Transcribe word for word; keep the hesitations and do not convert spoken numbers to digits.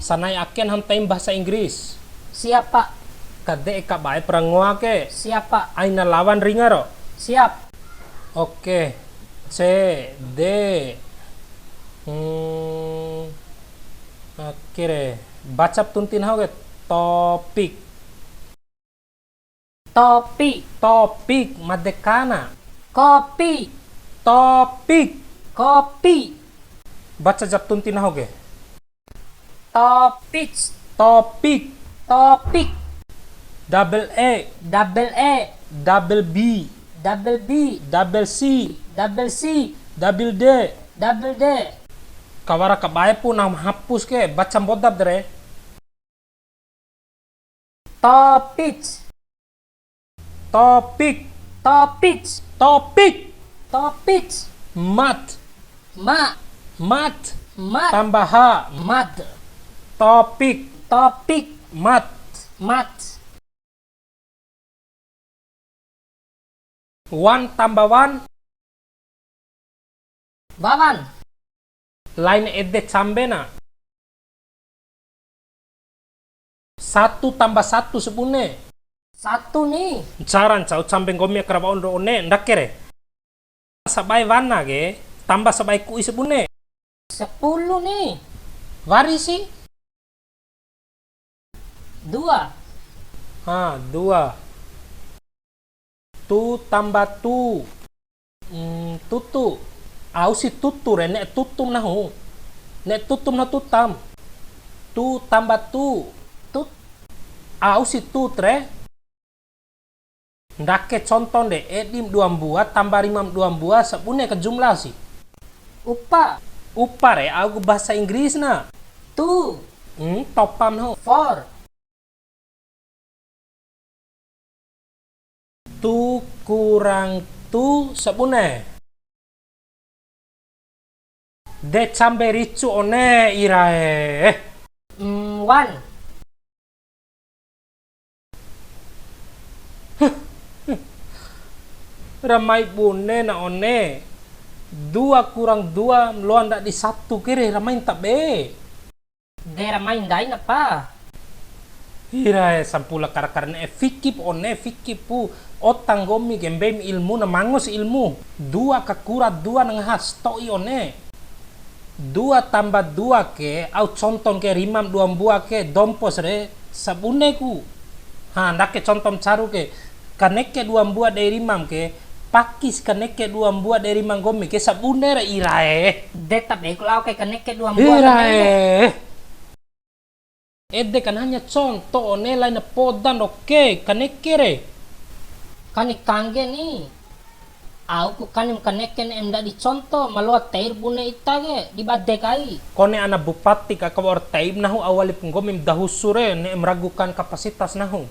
Sanai ake nahu ma taim bahasa Inggris. Siap, Pak. Kade'e kabae pra ngoa ke. Siap, Pak. Aina lawan ringa ro. Siap. Oke. C, D. Hmm. Oke re. Baca tunti nahu ke. Topik. Topi. Topik, made kana. Kopi. Topik. Kopi. Baca ja tunti nahu ke. Topic. Topik. Topik. Double E. Double E. Double B. Double B. Double C. Double C. Double D. Double D. Kawara kabae pu nahu ma hapus ke, baca mboda re. Topic. Topik. Topic. Topik. Topic. Mat. Ma. Mat. Mat. Tambah ha. Mad. Topik. Topik. Mat. Mat. Wan tambah wan. Wawan. Lain ede cambe na. Satu tambah satu sabune. Satu ni. Ncara ncau cambe nggomi aka ra wa'u ndo one, ndake re. Sabae wana ke, tambah sabae ku'i sabune. Sepuluh ni. Wari si. Dua. Ha, dua. Tu tambah tu. Mm, tutu. Au si tutu re, ne'e tutum nahu. Ne'e tutum nahu tutam. Tu tambah tu. Tut. Au si tut re. Ndake conton de, edim dua mbua tambah rimam dua mbua, sabune ka jumlah si. Upa. Upa re, au ku bahasa Inggris na. Two. Hmm, topam nahu. Four. Tu kurang tu sabune. De cambe ricu one irae. Mm, one. Ramai bune na one. Dua kurang dua loa ndadi satu kere, ramai nta be. De ramai ndain apa? Irae, sampula kara-kara ne'e, fiki pu one, fiki pu. Ota nggomi ke mbeim ilmu na, mangos ilmu. Dua kakura dua na ngaha, sato'i one. Dua tambah dua ke, au conton ke rimam dua mbua ke, dompos re, sabune ku. Ha, ndake contom caru ke, kaneke dua mbua dei rimam ke, pakis kaneke dua mbua dei rima nggomi ke, sabune re irae. De tabe ku lao kai kaneke dua mbua. Irae. Ede kan hanya conto, one laina podan, oke, kaneke re. Kani kangge ni. Au ku kanim kaneke ne'em ndadi conto, ma loa teir bune ita ke, di bade kai. Kone ana bupati ka, ka wa'ur teib nahu, au walip nggomim dahusu re, ne'em ragukan kapasitas nahu.